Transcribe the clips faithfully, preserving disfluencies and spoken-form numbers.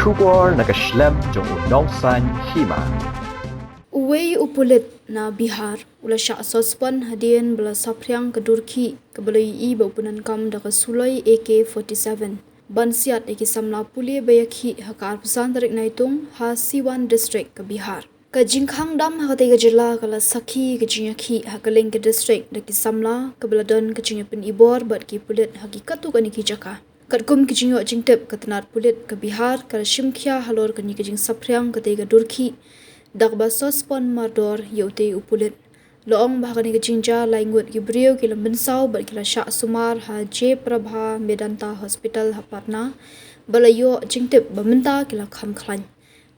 Khubor na ka shlem jong u nongsan hima. Uwei u pulit na Bihar u la shah suspend hadien ba la saphriang ka dur khih kaba la ïohi ba u pyndonkam da ka suloi A K forty-seven ban siat ïa ki samla pule ba ïakhih ha ka arphew san tarik Naitung ha Siwan District ka Bihar. Ka jingkhang dam ha katei ka jylla ka la sakhi ka jingïakhih ha kylleng ka district da ki samla kaba la don ka jingïapynibor bad ki pulit ha ki katto katne ki jaka. Katkum ki jingïoh jingtip, ka tnat pulit ka Bihar ka la shim khia halor kane ka jingsaphriang katei ka dur khih da kaba suspend mardor ïa utei u pulit. La ong ba ha kane ka jingjia lai ngut ki briew ki la mynsaw bad ki la shah sumar ha Jai Prabha Medanta Hospital ha Patna, ba la ïoh jingtip ba mynta ki la kham khlaiñ.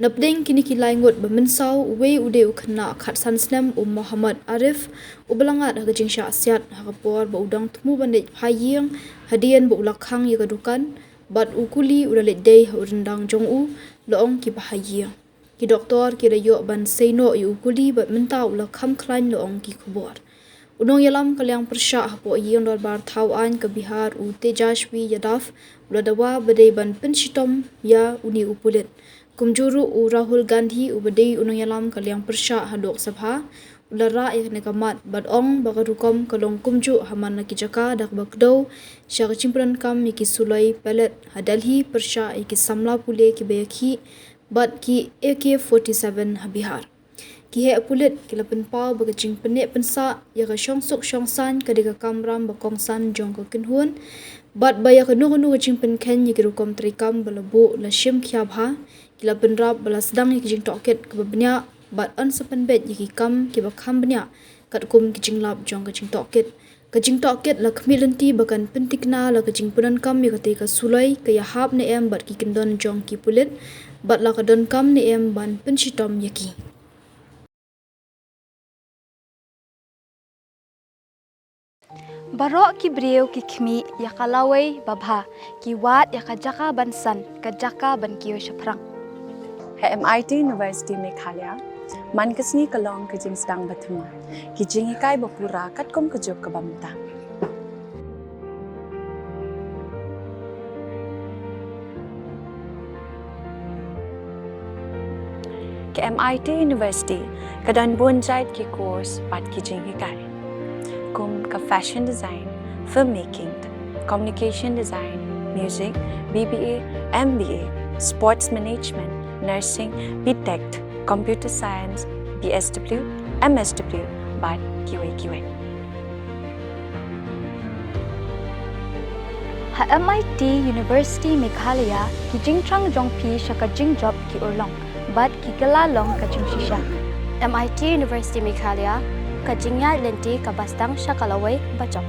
Napdeng kine ki lai ngut ba mynsaw, uwei u dei u khynnah khatsan snem u Mohammad Arif, uba la ngat ha ka jingshah siat ha ka por ba u dang thmu ban leit phai ïing hadien ba u la khang ïa ka dukan, bad u kuli u la leit dei ha u ryndang jong u, la ong ki bahaïing. Ki doktor ki la ïoh ban sei noh ïa u kuli bad mynta u la kham khlaiñ, la ong ki khubor. U nongïalam ka liang pyrshah hapoh ïing dorbar thaw aiñ ka Bihar u Tejashwi Yadav u la dawa ba dei ban pynshitom ïa une u pulit. Kumjuh ruh u Rahul Gandhi uba dei u nongïalam ka liang pyrshah ha Lok Sabha u la rah ïa kane ka mat bad ong ba ka rukom ka long kumjuh ha man la ki jaka da kaba kdew sha ka jingpyndonkam ïa ki suloi pellet ha Delhi pyrshah ïa ki samla pule kiba ïakhih bad ki A K forty-seven ha Bihar. Ki heh pulit ki la pynpaw ba ka jingpynneh pynsah ïa ka shongsuk shongsaiñ ka dei ka kamram ba kongsan jong ka kynhun, bad ba ïa kano kano ka jingpynkheiñ ïa ki rukom treikam ba la buh la shim khia bha. Ki la pynrap ba la sdang ïa ki jingtohkit kaba bniah bad yn sa pynbeit ïa ki kam kiba kham bniah katkum ki jinglap jong ka jingtohkit. Ka jingtohkit la khmih lynti ba kan pynthikna la ka jingpyndonkam ïa katei ka suloi ka ïahap ne em bad ki kyndon jong ki pulit bad la ka donkam ne em ban pynshitom ïa ki. Baroh ki briew ki khmih ïa ka lawei babha, ki wad ïa ka jaka ban san, ka jaka ban kiew shaphrang. Ha M I T University Meghalaya, man ka sngi ka long ka jingsdang ba thymmai, ki jinghikai ba pura katkum ka juk kaba mynta. Ka M I T University ka don bun jait ki course bad ki jinghikai, kum ka fashion design, filmmaking, communication design, music, B B A, M B A, sports management, nursing, B Tech, computer science, B S W, M S W, bad kiwei kiwei. Ha M I T University Meghalaya, ki jingthrang jong phi sha ka jingjop ki urlong bad ki kylla long ka jingshisha. M I T University Meghalaya, ka jingïaid lynti kaba sdang sha ka lawei bajop.